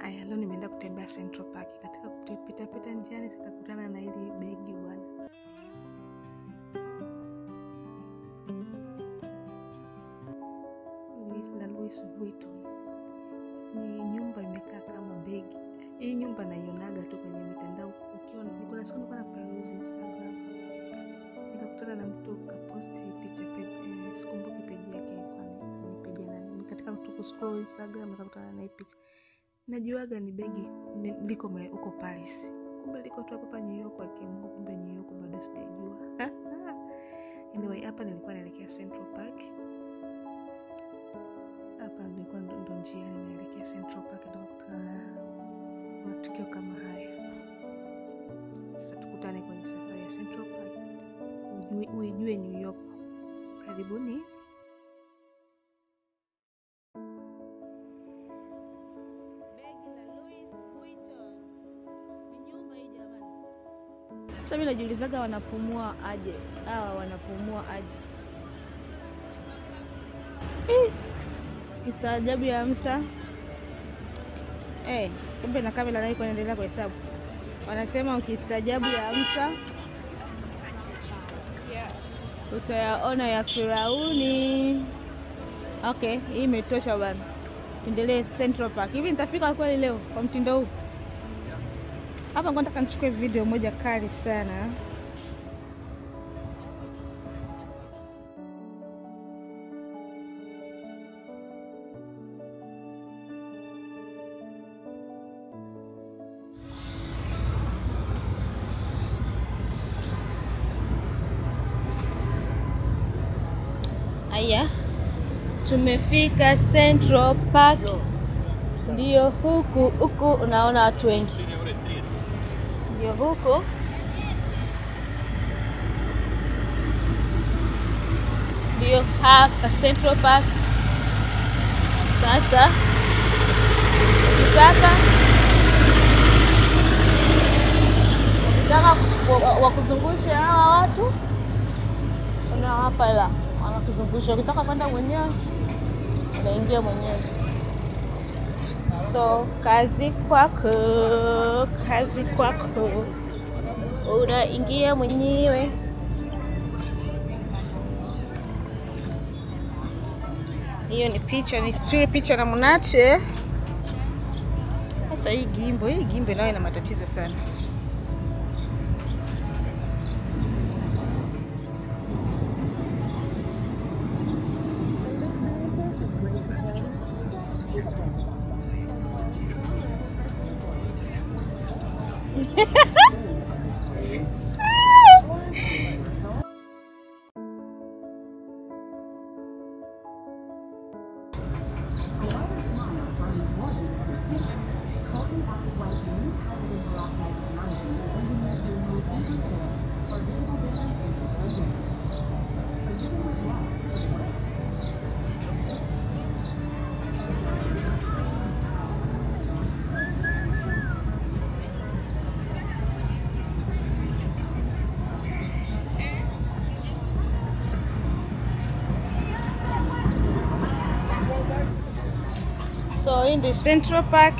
Aya, leo nimeenda kutembea Central Park. Katika kupita pita njiani nikakutana na hili begi bwana. La Louis Vuitton. Ni nyumba imekaa kama begi. Hii nyumba naionaga tu kwenye mitandao. Ukiwa kuna siku nilikuwa na peruzi Instagram, nikakutana na mtu kaposti picha sikumbuki peji yake ilikuwa ni peji ya nani. Katika tu kuscroll Instagram nikakutana na hii picha. Najuaga ni begi liko huko Paris. Kumbe liko tu hapa New York kwa Mungu, kumbe New York bado sijajua. Anyway, hapa nilikuwa naelekea Central Park. Hapa nilikuwa ndo njiani naelekea Central Park, ndo kukutana na matukio kama haya. Sasa tukutane kwenye safari ya Central Park. Uijue New York. Karibuni. Sasa mimi najiulizaga wanapumua aje? Hawa wanapumua aje? Kistaajabu ya Musa. Kumbe na kamera nayo inaendelea kuhesabu. Wanasema ukistaajabu ya Musa utayaona ya Firauni. Okay, hii imetosha bwana. Endelee Central Park. Hivi nitafika kweli leo kwa mtindo huu? Hapa nataka nichukue video moja kali sana. Aya, tumefika Central Park. Ndio huku huku unaona watu wengi. Ndio huku. Ndio hapa Central Park. Sasa ukitaka wakuzungushe hawa watu, unawapa hela, wanakuzungusha. Ukitaka kwenda mwenyewe unaingia mwenyewe. So kazi kwako, kazi kwako, unaingia mwenyewe. Hiyo ni picha, ni still picha na Munache. Sasa hii gimbo nayo ina matatizo sana. So in the Central Park.